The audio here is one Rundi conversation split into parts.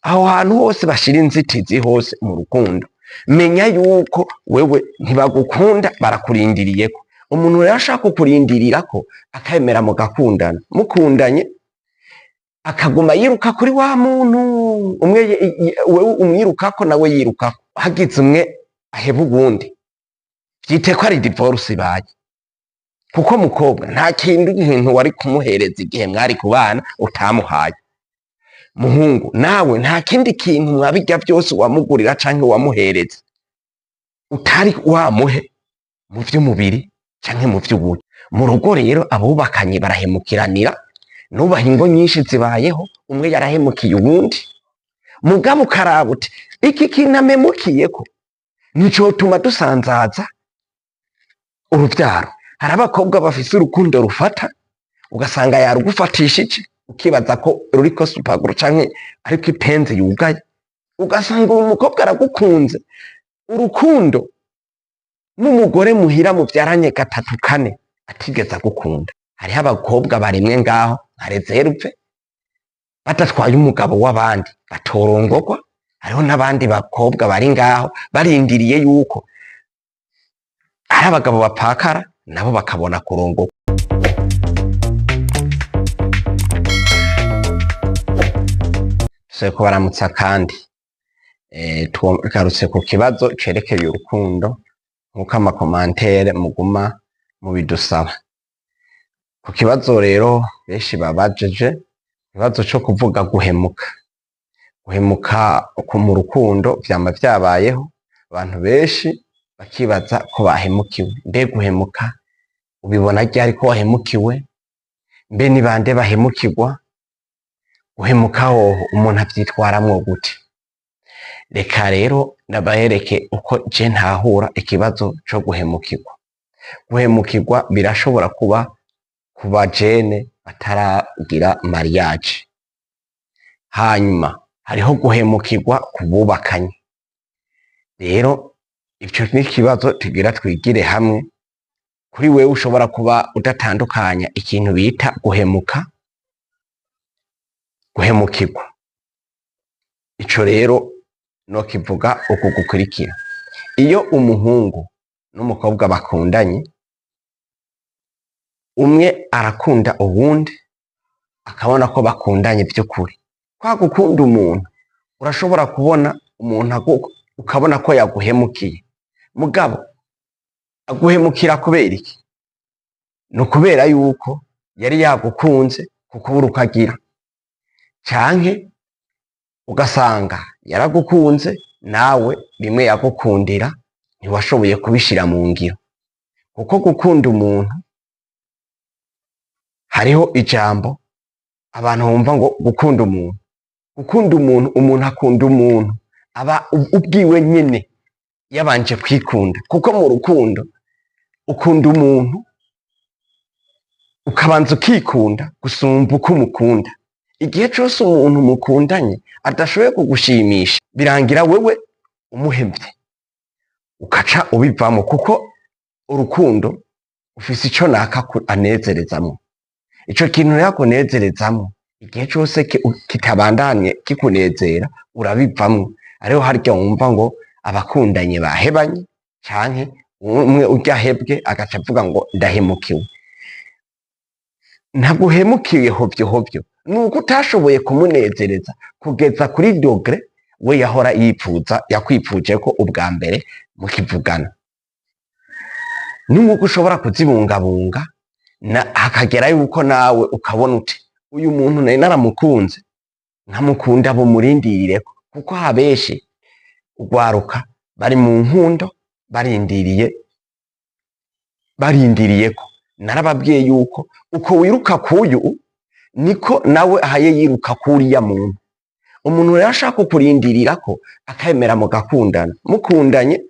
Aho hantu hose bashira inzitizi hose mu rukundo, menya yuko wewe ntibagukunda, barakurindiriyeko. Umuntu rero ashaka kukurindirirako akemera mugakundana, mukundanye akaguma yiruka kuri wa muntu umwe, wewe umwirukako nawe yirukako, hagize umwe aheba uwundi, vyite ko ari divorce ibaye. Kuko mukobwa nta kintu wari kumuhereza igihe mwari kubana utamuhaye. Muhungu nawe nta kindi kintu mwabirya vyose wamugurira canke wamuhereza utari wamuhe mu vy'umubiri canke mu vy'uburyo. Mu rugo rero abubakanye barahemukiranira, nubaha ingo nyinshi zibayeho umwe yarahemukiye uwundi. Mugabo ukaraba uti iki kintu amemukiyeko nicotuma dusanzaza uruvyaro. Hari abakobwa bafise urukundo rufata, ugasanga yarugufatishije, ukibaza ko ruriko supaguru canke ariko ipenze yugaye, ugasanga uwo mukobwa aragukunze urukundo n'umugore muhira muvyaranye gatatu kane atigeze agukunda. Hariho abakobwa baremwe ngaho nka reserve badatwaye umugabo w'abandi batorongorwa. Hariho n'abandi bakobwa bari ngaho barindiriye yuko ari abagabo bapakara nabo bakabona kurongorwa. Dusabye kubaramutsa kandi tugarutse ku kibazo cerekeye urukundo nk'uko amakomantere muguma mubidusaba. Ku kibazo rero benshi babajije, ikibazo co kuvuga guhemuka. Guhemuka mu rukundo vyama vyabayeho, abantu benshi bakibaza ko bahemukiwe. Mbe guhemuka ubibona ryari ko wahemukiwe? Mbe ni bande bahemukirwa? Guhemuka hoho umuntu avyitwaramwo gute? Reka rero ndabahereke uko je ntahura ikibazo co guhemukirwa. Guhemukirwa birashobora kuba ku bajene bataragira mariage. Hanyuma hariho guhemukirwa ku bubakanye. Rero ico ni ikibazo tugira twigire hamwe. Kuri wewe ushobora kuba udatandukanya ikintu bita guhemuka, guhemukirwa. Ico rero nokivuga uku gukurikira: iyo umuhungu n'umukobwa bakundanye, umwe arakunda uwundi akabona ko bakundanye vy'ukuri. Kwa gukunda umuntu, urashobora kubona umuntu ukabona ko yaguhemukiye. Mugabo aguhemukira kubera iki? Ni ukubera yuko yari yagukunze kukubura ukagira, canke ugasanga yaragukunze nawe bimwe yagukundira ntiwashoboye kubishira mu ngiro. Kuko gukunda umuntu, hariho ijambo abantu bumva ngo gukunda umuntu. Gukunda umuntu, umuntu akunda umuntu aba ubwiwe nyene yabanje kwikunda. Kuko mu rukundo ukunda umuntu ukabanza ukikunda gusumba uko umukunda. Igihe cose umuntu mukundanye adashoboye kugushimisha, birangira wewe umuhevye ukaca ubivamo, kuko urukundo ufise ico naka anezerezamwo. Ico kintu rero akunezerezamwo igihe cose kitabandanye kikunezera, urabivamwo. Ariho harya wumva ngo abakundanye bahebanye, canke umwe urya ahebwe agaca avuga ngo ndahemukiwe. Ntabwo uhemukiwe hovyo hovyo, nuko utashoboye kumunezereza kugeza kuri degré we yahora yipfuza, yakwipfuje ko ubwa mbere mukivugana. Nuko ushobora kuzibungabunga na hakagera yuko nawe ukabona uti uyu muntu nari naramukunze nkamukunda bumurindirireko. Kuko abenshi ugwaruka bari mu nkundo barindiriyeko. Narababwiye yuko uko wiruka kuyu niko nawe ahaye yiruka kuriya muntu. Umuntu rero ashaka kukurindirirako akemera mugakundana, mukundanye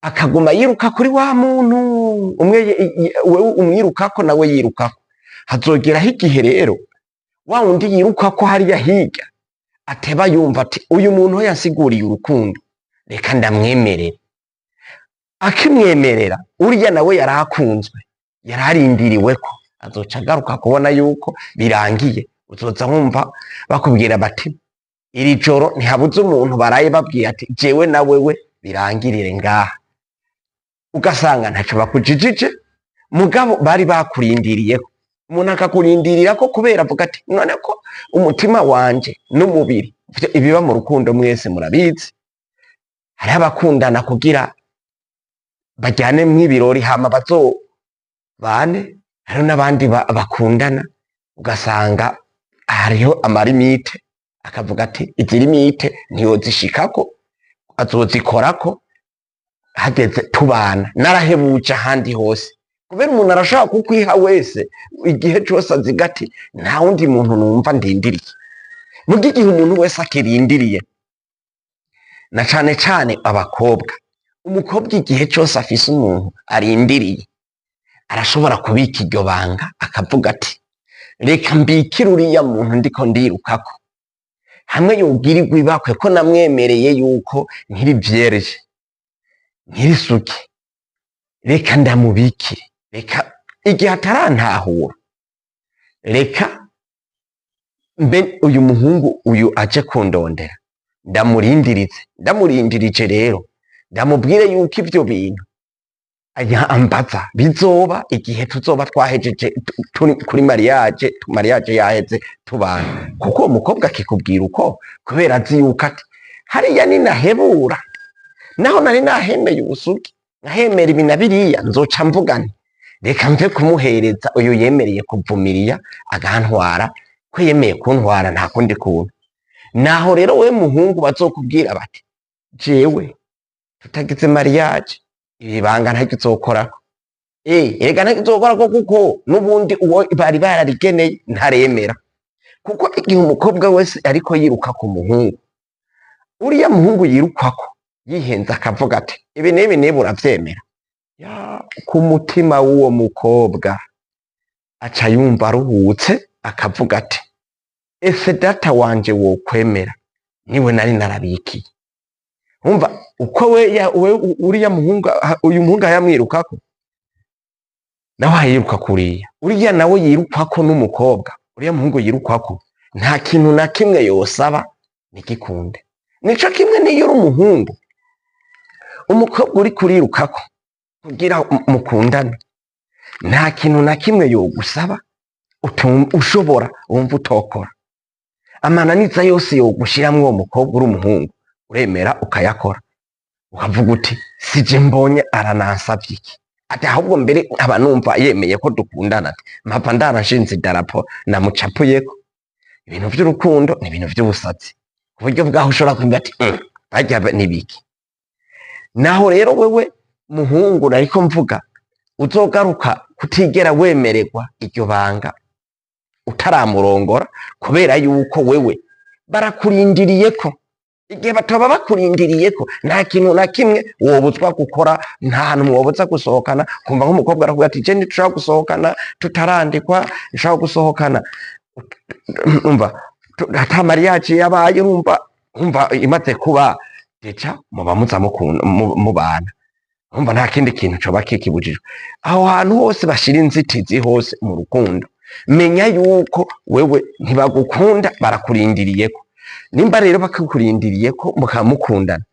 akaguma yiruka kuri wa muntu umwe, wewe umwirukako nawe yirukako. Hazogeraho igihe rero wa wundi yirukako hariya hirya ateba yumva ati uyu muntu we yansiguriye urukundo, reka ndamwemerere. Akimwemerera uriya nawe yarakunzwe, yararindiriweko, azoca agaruka kubona yuko birangiye. Uzoza wumva bakubwira bati Iri joro ntihabuze umuntu baraye babwiye ati jewe na wewe birangirire ngaha, ugasanga ntaco bakujijije, mugabo bari bakurindiriyeko. Umuntu akakurindirira ko kubera avuga ati none ko umutima wanje n'umubiri, ibiba mu rukundo mwese murabizi. Hariho abakundana kugira bajyane mw'ibirori hama bazobane, hariho n'abandi bakundana ugasanga hariho ama limites, akavuga ati izi limites ntiyozishikako, azozikorako hageze tubana, narahebuje ahandi hose. Kubera umuntu arashobora kukwiha wese igihe cose aziga ati nta wundi muntu numva ndindiriye. Muga igihe umuntu wese akirindiriye, na cane cane abakobwa, umukobwa igihe cose afise umuntu arindiriye arashobora kubika iryo banga, akavuga ati reka mbikire uriya muntu ndiko ndirukako, hamwe yogirirwa ibakwe ko namwemereye yuko nkiri vierge, nkiri suki, reka ndamubikire, reka igihe atarantahura, reka mbe uyu muhungu uyu aje kundondera ndamurindirize, ndamurindirije rero ndamubwire yuko ivyo bintu aya ambaza bizoba igihe tuzoba twahejeje turi kuri mariage, yaheze, tubana. Kuko uwo mukobwa akikubwira uko kubera azi yuko ati hariya ninahebura, naho nari nahemeye ubusugi, nkahemera ibi na biriya, nzoca mvuga nti reka mve kumuhereza uyu yemereye kuvumiriya agantwara, ko yemeye kuntwara nta kundi kuntu. Naho rero we muhungu bazokubwira bati jewe tutagize mariage iri banga ntaryo uzokorako. Erega ntaryo uzokorako, kuko n'ubundi uwo bari bararigeneye ntaremera. Kuko igihe umukobwa wese ariko yiruka ku muhungu, uriya muhungu yirukwako yihenze akavuga ati ibi n'ibi n'ibi uravyemera, ya ku mutima w'uwo mukobwa aca yumva aruhutse, akavuga ati ese data wanje wokwemera niwe nari narabikiye. Umva uko we, ya, we uriya muhungu, uyu muhungu yamwirukako nawe yiruka kuriya, uriya nawe yirukwako n'umukobwa, uriya muhungu yirukwako nta kintu na kimwe yosaba ntigikunde. Nico kimwe niyo uri umuhungu, umukobwa uri kurirukako kugira mukundane nta kintu na kimwe yogusaba ushobora wumva utokora. Amananiza yose yogushiramwo uwo mukobwa uri umuhungu uremera ukayakora, ukavuga uti sije mbonye aranansavye iki, ati ahubwo mbere nkaba numva yemeye ko dukundana, ati mpava ndarashinze idarapo namucapuyeko. Ibintu vy'urukundo ni ibintu vy'ubusazi ku buryo bwaho ushobora kuvuga ati barya nibiki. Naho rero wewe muhungu nariko mvuga uzogaruka kutigera wemererwa iryo banga utaramurongora, kubera yuko wewe barakurindiriyeko. Igihe bataba bakurindiriyeko nta kintu na kimwe wobuzwa gukora, nta hantu mwobuza gusohokana. Kumva nk'umukobwa aravuga ati je ntitushobora gusohokana tutarandikwa, nshobora gusohokana umva ata mariage yabaye. Urumva, umva imaze kuba déjà muba muza mubana, umva nta kindi kintu coba kikibujijwe. Aho hantu hose bashira inzitizi hose mu rukundo, menya yuko wewe ntibagukunda, barakurindiriyeko. Nimba rero bakukurindiriyeko mukaba mukundana,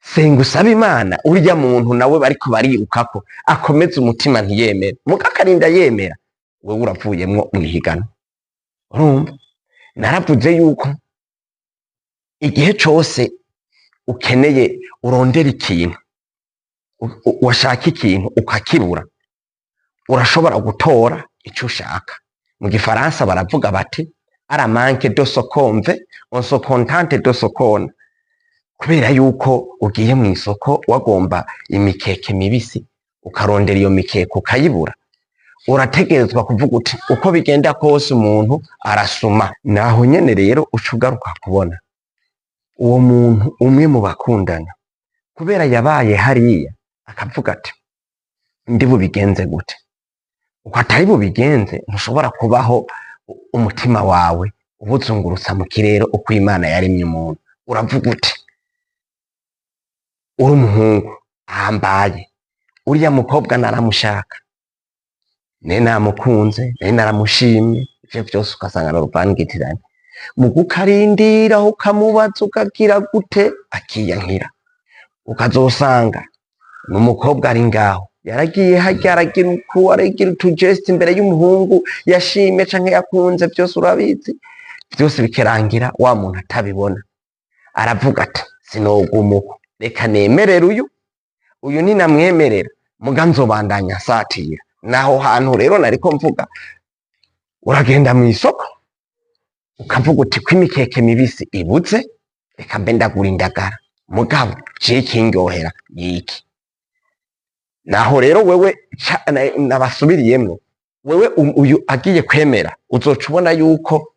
senga usabe Imana urya muntu nawe bariko barirukako akomeze umutima ntiyemere, mugakarinda yemera, wewe uravuyemwo mwihiganwa. Urumva naravuze yuko igihe cose ukeneye urondera ikintu, washaka ikintu ukakibura, urashobora gutora ico ushaka. Mu gifaransa baravuga bati à la manque de ce qu'on veut, on se contente de ce qu'on a. Kubera yuko ugiye mu isoko wagomba imikeke mibisi, ukarondera iyo mikeke ukayibura, urategerezwa kuvuga uti uko bigenda kose umuntu arasuma. Naho nyene rero uca ugaruka kubona uwo muntu umwe mu bakundana, kubera yabaye hariya akavuga ati ndi bubigenze gute? Uko atari bubigenze ntushobora kubaho umutima wawe ubuzungurutsa mu kirere uko Imana yaremye umuntu. Uravuga uti uri umuhungu ahambaye, uriya mukobwa naramushaka, nari namukunze, nari naramushimye, ivyo vyose ugasanga n'uruvangitirane. Muga ukarindira, ukamubaza, ukagira gute, akiyankira, ukazosanga n'umukobwa ari ngaho yaragiye harya, aragira uku, aragira utugestes imbere y'umuhungu yashimye canke yakunze, byose urabizi, byose bikirangira wa muntu atabibona. Aravuga ati: "Sinoguma uko, reka nemerere uyu, uyu ninamwemerera muga nzobandanya nsatira." Naho hantu rero nariko mvuga, uragenda mu isoko ukavuga uti: "Ko imikeke mibisi ibuze, reka mbe ndagura indagara, mugabo je ikindyohera niki?" Naho rero wewe nabasubiriyemwo, wewe uyu agiye kwemera, uzoca ubona yuko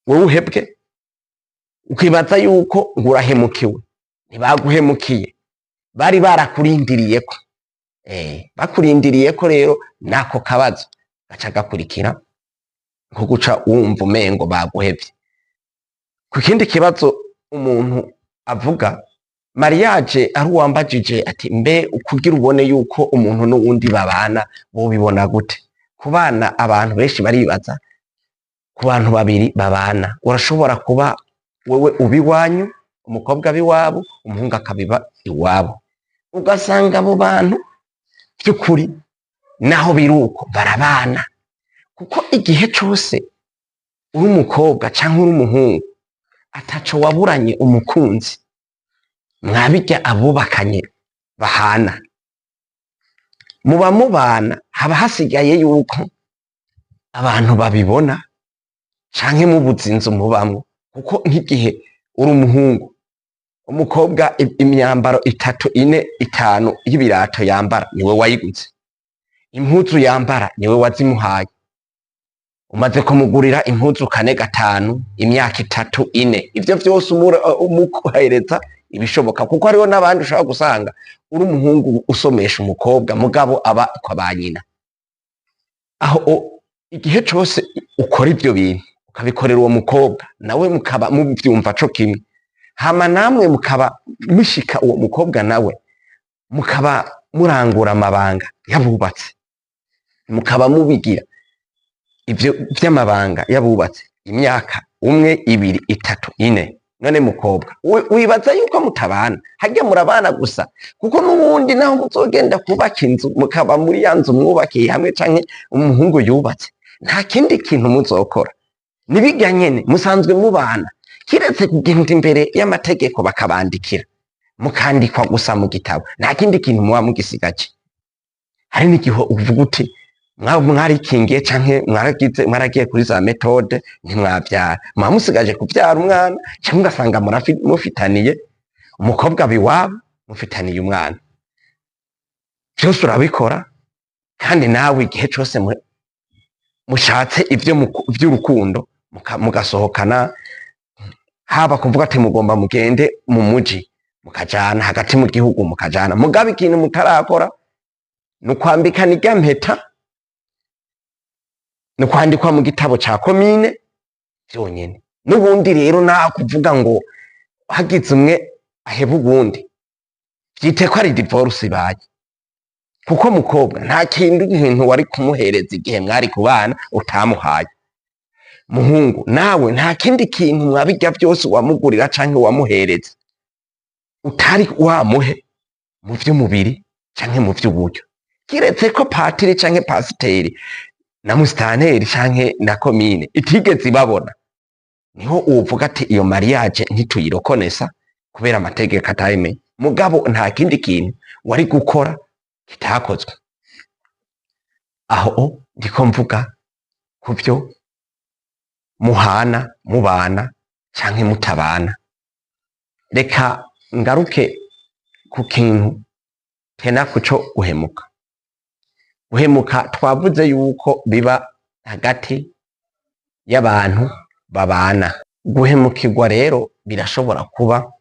wewe uhebwe, ukibaza yuko ngo urahemukiwe. Ntibaguhemukiye, bari barakurindiriyeko. Bakurindiriyeko rero, nako kabazo gaca gakurikira nko guca wumva umengo baguhevye. Ku kindi kibazo umuntu avuga mariage, ari uwambajije ati: "Mbe kugira ubone yuko umuntu n'uwundi babana, bobibona gute?" Kubana, abantu benshi baribaza ku bantu babiri babana. Urashobora kuba wewe uba iwanyu, umukobwa aba iwabo, umuhungu akabiba iwabo, ugasanga abo bantu by'ukuri naho biri uko barabana, kuko igihe cose uri umukobwa canke uri umuhungu ataco waburanye umukunzi, mwabirya abubakanye bahana, muba mubana, haba hasigaye yuko abantu babibona canke mubuze inzu mubamwo. Kuko nk'igihe uri umuhungu, umukobwa imyambaro itatu, ine, itanu y'ibirato yambara niwe wayiguze, impuzu yambara niwe wazimuhaye, umaze kumugurira impuzu kane, gatanu, imyaka 3, 4, ivyo vyose umuhereza ibishoboka. Kuko hariho n'abandi ushobora gusanga uri umuhungu usomesha umukobwa, mugabo aba kwa ba nyina. Aho igihe cose ukora ivyo bintu, ukabikorera uwo mukobwa, nawe mukaba muvyumva co kimwe, hama namwe mukaba mushika uwo mukobwa nawe mukaba murangura amabanga yabubatse, mukaba mubigira ivyo vy'amabanga yabubatse imyaka 1, 2, 3, 4, none mukobwa wibaza yuko mutabana? Harya murabana gusa, kuko n'ubundi naho muzogenda kubaka inzu, mukaba muri ya nzu mwubakiye hamwe canke umuhungu yubatse, nta kindi kintu muzokora, nibirya nyene musanzwe mubana, kiretse kugenda imbere y'amategeko bakabandikira, mukandikwa gusa mu gitabo. Nta kindi kintu muba mugisigaje. Hari n'igihe uvuga uti mwarikingiye canke mwaragize, mwaragiye kuri za méthodes, ntimwavyara, muba musigaje kuvyara umwana, canke ugasanga mufitaniye umukobwa aba iwabo, mufitaniye umwana. Vyose urabikora, kandi nawe igihe cose mushatse ivyo vy'urukundo, mugasohokana, haba kuvuga ati mugomba mugende mu muji, mukajana hagati mu gihugu, mukajana. Mugabo ikintu mutarakora ni ukwambikana irya mpeta, ni ukwandikwa mu gitabo ca komine vyonyene. N'ubundi rero naho kuvuga ngo hagize umwe aheba uwundi, vyite ko ari divorce ibaye, kuko mukobwa nta kintu kintu wari kumuhereza igihe mwari kubana utamuhaye. Muhungu nawe nta kindi kintu mwabirya vyose wamugurira canke wamuhereza utari wamuhe mu vy'umubiri canke mu vy'uburyo, kiretse ko patiri canke pasiteri na musitanteri canke na komine itigeze ibabona, niho uvuga ati iyo mariage ntituyireconnaissa kubera amategeko atayemeye. Mugabo nta kindi kintu wari gukora kitakozwe. Aho ndiko mvuga kuvyo muhana, mubana canke mutabana. Reka ngaruke ku kintu tena kuco guhemuka. Guhemuka twavuze yuko biba hagati y'abantu babana. Guhemukirwa rero birashobora kuba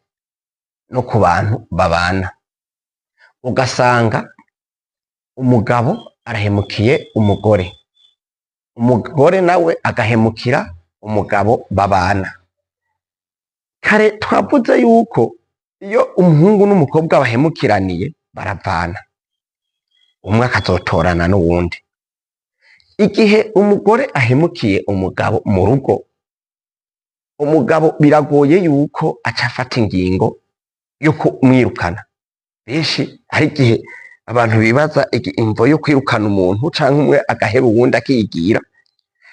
no ku bantu babana, ugasanga umugabo arahemukiye umugore, umugore nawe agahemukira umugabo babana. Kare twavuze yuko iyo umuhungu n'umukobwa bahemukiraniye baravana, umwe akazotorana n'uwundi. Igihe umugore ahemukiye umugabo mu rugo. Umugabo biragoye yuko aca afata ingingo yo kumwirukana. Benshi hari igihe abantu bibaza imvo yo kwirukana umuntu canke umwe agaheba uwundi akigira,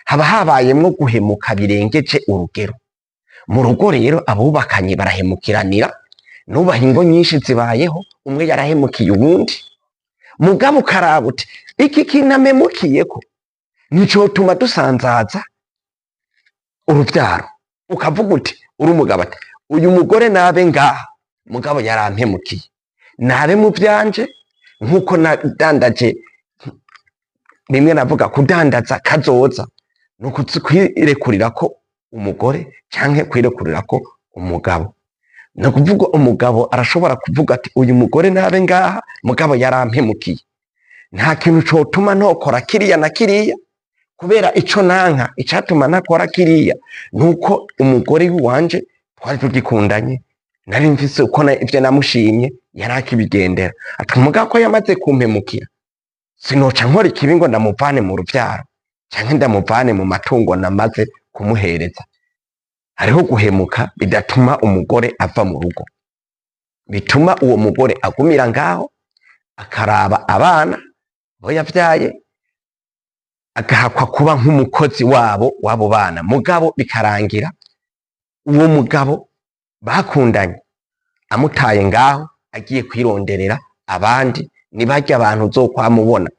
haba habayemwo guhemuka birengeje urugero. Mu rugo rero abubakanye barahemukiranira, nubaha ingo nyinshi zibayeho umwe yarahemukiye uwundi. Mugabo ukaraba uti iki kintu amemukiyeko nicotuma dusanzaza uruvyaro. Ukavuga uti uri umugabo ati uyu mugore nabe ngaha, mugabo yarampemukiye, nabe mu vyanje nkuko nadandaje. Bimwe navuga kudandaza kazoza ni ukwirekurira ko umugore canke kwirekurira ko umugabo. Ni ukuvuga umugabo arashobora kuvuga ati uyu mugore nabe ngaha, mugabo yarampemukiye, nta kintu cotuma ntokora kiriya na kiriya, kubera ico nanka icatuma ntakora kiriya nuko umugore wanje twari tugikundanye, nari mfise uko ivyo namushimye yari akibigendera. Ati mugabo ko yamaze kumpemukira, sinoca nkora ikibi ngo ndamuvane mu ruvyaro canke ndamuvane mu matungo namaze kumuhereza. Hariho guhemuka bidatuma umugore ava mu rugo, bituma uwo mugore agumira ngaho akaraba abana bo yavyaye, agahakwa kuba nk'umukozi wabo w'abo bana. Mugabo bikarangira uwo mugabo bakundanye amutaye ngaho agiye kwironderera abandi. Ni barya abantu uzokwamubona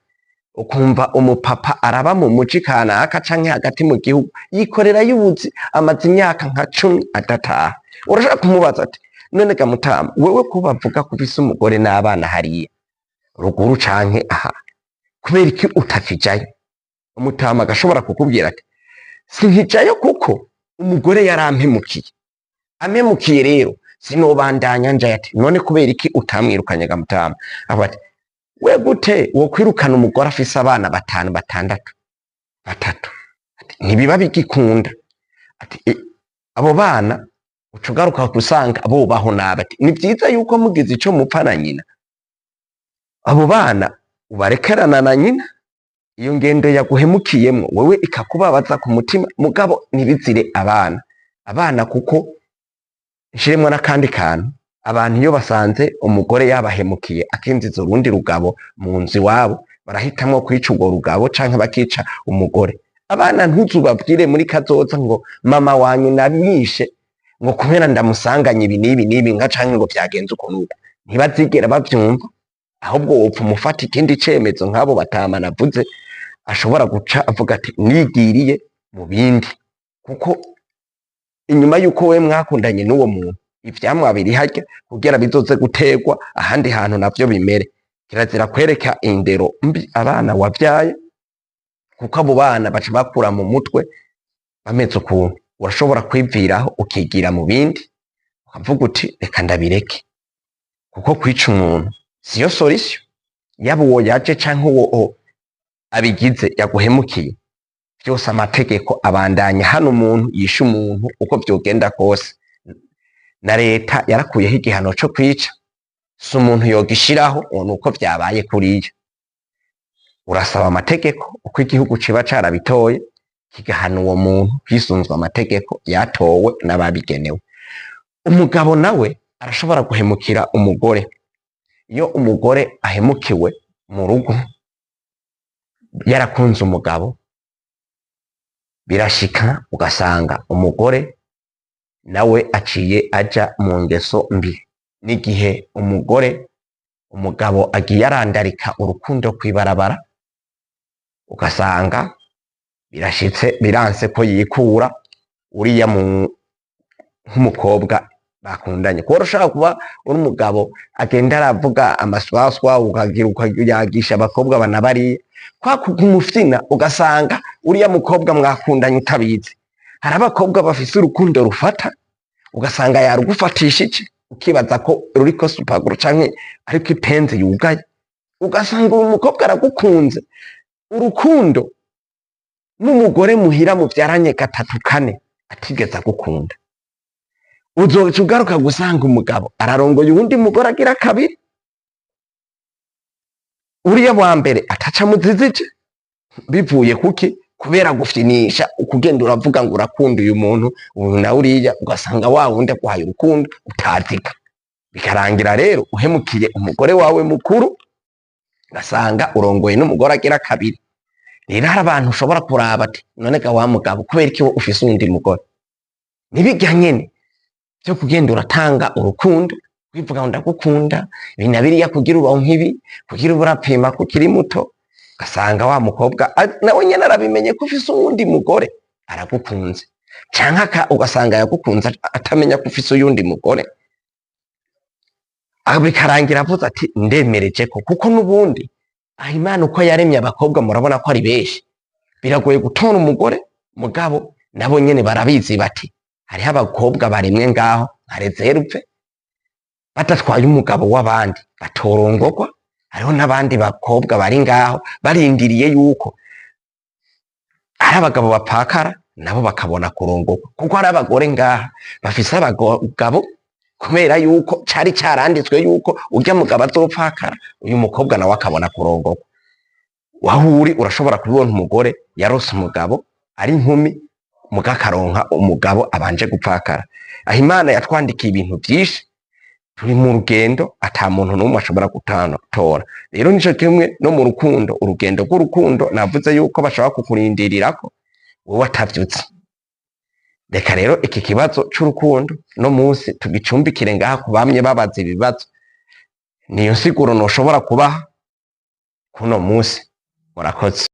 ukumva umupapa araba mu muji kanaka canke hagati mu gihugu yikorera y'ubuzi, amaze imyaka nka 10 adataha. Urashaka kumubaza ati none ga mutama, wewe ko bavuga ko ufise umugore n'abana hariya ruguru canke aha, kubera iki utakijayo? Umutama agashobora kukubwira ati sinkijayo kuko umugore yarampemukiye, ampemukiye rero sinobandanya njayo. Ati none kubera iki utamwirukanye ga mutama? Avuga ati we gute wokwirukana umugore afise abana 5, 6, 3? Ati ntibiba bigikunda. Ati abo bana uca ugaruka gusanga bubaho nabi. Ati ni vyiza yuko mugize ico mupfa na nyina, abo bana ubarekerana na nyina, iyo ngendo yaguhemukiyemwo wewe ikakubabaza ku mutima, mugabo ntibizire abana. Abana kuko nshiremwo n'akandi kantu, abantu iyo basanze umugore yabahemukiye akinjiza urundi rugabo mu nzu iwabo, barahitamwo kwica urwo rugabo canke bakica umugore. Abana ntuzubabwire muri kazoza ngo mama wanyu namwishe ngo kubera ndamusanganye ibi n'ibi n'ibi nka canke ngo vyagenze uko nuko, ntibazigera bavyumva. Ahubwo wopfa umufata ikindi cemezo nk'abo batama navuze, ashobora guca avuga ati nigiriye mu bindi, kuko inyuma yuko we mwakundanye n'uwo muntu ivyamwa biri harya kugira bizoze guterwa ahandi hantu navyo bimere. Kirazira kwereka indero mbi abana wavyaye, kuko abo bana baca bakura mu mutwe bameze ukuntu. Urashobora kwiviraho ukigira mu bindi, ukavuga uti reka ndabireke, kuko kwica umuntu siyo solution. Yaba uwo yaje canke uwo abigize yaguhemukiye, vyose amategeko abandanya hano. Umuntu yishe umuntu uko vyogenda kose, na leta yarakuyeho igihano co kwica, si umuntu yogishiraho ngo nuko vyabaye kuriya. Urasaba amategeko uko igihugu ciba carabitoye kigahana uwo muntu hisunzwe amategeko yatowe n'ababigenewe. Umugabo nawe arashobora guhemukira umugore. Iyo umugore ahemukiwe mu rugo yarakunze umugabo, birashika ugasanga umugore nawe aciye aja mu ngeso mbi. N'igihe umugore umugabo agiye arandarika urukundo kw'ibarabara, ugasanga birashitse biranse ko yikura uriya mu nk'umukobwa bakundanye. Kuko ushobora kuba uri umugabo agenda aravuga amaswaswa, ukagira ukayagisha abakobwa banabariye kwa kumufyina, ugasanga uriya mukobwa mwakundanye utabizi. Hari abakobwa bafise urukundo rufata, ugasanga yarugufatishije, ukibaza ko ruriko supaguru canke ariko ipenze yugaye, ugasanga uwo mukobwa aragukunze urukundo n'umugore muhira muvyaranye 3 4 atigeze agukunda. Uzoca ugaruka gusanga umugabo ararongoye uwundi mugore agira 2, uriya wa mbere ataca muzizije, bivuye kuki? Kubera gufyinisha, ukugenda uravuga ngo urakunda uyu muntu, uyu nawe uriya, ugasanga wa wundi aguhaye urukundo utazika, bikarangira rero uhemukiye umugore wawe mukuru, ugasanga urongoye n'umugore agira kabiri. Rero hari abantu ushobora kuraba ati: "None ga wa mugabo, kubera iki wowe ufise uwundi mugore?" Nibirya nyene vyo kugenda uratanga urukundo, wivuga ngo ndagukunda, ibi na biriya, kugira uronke ibi, kugira ube urapima ko ukiri muto, ugasanga wa mukobwa nawe nyene arabimenye ko ufise uwundi mugore, aragukunze, canke ugasanga yagukunze atamenya ko ufise uyundi mugore. Aho bikarangira avuze ati: "Ndemereje ko", kuko n'ubundi aho Imana uko yaremye abakobwa murabona ko ari benshi, biragoye gutora umugore. Mugabo nabo nyene barabizi bati hariho abakobwa baremwe ngaho nka réserve, badatwaye umugabo w'abandi batorongorwa. Hariho n'abandi bakobwa bari ngaho barindiriye yuko ari abagabo bapakara, nabo bakabona kurongorwa, kuko hari abagore ngaha bafise abagabo kubera yuko cari caranditswe yuko urya mugabo azopfakara, uyu mukobwa nawe akabona kurongorwa. Waho uri urashobora kubibona, umugore yarose umugabo ari inkumi, muga akaronka umugabo abanje gupfakara. Aho Imana yatwandikiye ibintu vyinshi, turi mu rugendo ata muntu n'umwe ashobora gutora. Rero nico kimwe no mu rukundo, urugendo rw'urukundo navuze yuko bashobora kukurindirirako wowe atavyutse. Reka rero iki kibazo c'urukundo no munsi tugicumbikire ngaha ku bamye babaza ibibazo. Niyo nsiguro noshobora kubaha kuno munsi. Murakoze.